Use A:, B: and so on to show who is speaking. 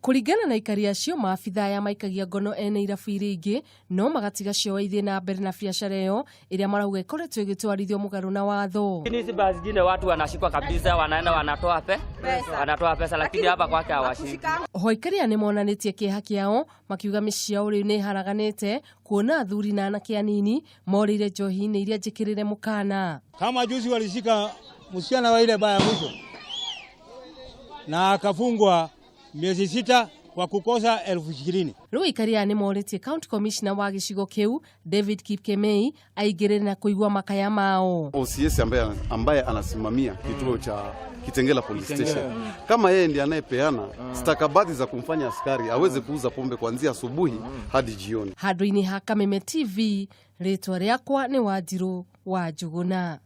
A: Kũringana na aikari acio, maabitha aya maikagia ngono ene irabu iria ingĩ no magatiga cioa ithiĩ na mbere na biacara ĩyo ĩrĩa marauga ĩkoretwo ĩgĩtwarithio mũgarũ na watho.
B: Hizi baa zingine watu wanashikwa kabisa, wanaenda wanatoa pe wanatoa pesa, lakini hapa kwake hawashiki.
A: Oho aikari aya nĩmonanĩtie kĩeha kĩao makiuga mĩciĩ yao rĩu nĩ ĩharaganĩte kuona athuri na anake anini morĩire njohi-inĩ iria njĩkĩrĩre mũkana.
C: Kama juzi walishika msichana wa ile baa ya mwisho na akafungwa miezi 6 kwa kukosa 20,000.
A: Rĩu aikari aya nĩmorĩtie county commissioner wa gĩcigo kĩu David Kipkemei aingĩrĩre na kũigua makaya mao.
D: OCS ambaye anasimamia kituo cha Kitengela Police Station, kama yeye ndiye anayepeana stakabadhi za kumfanya askari aweze kuuza pombe kuanzia asubuhi hadi jioni.
A: Handũ-inĩ ha Kameme TV, rĩtwa rĩakwa nĩ Wanjirũ wa Njũgũna.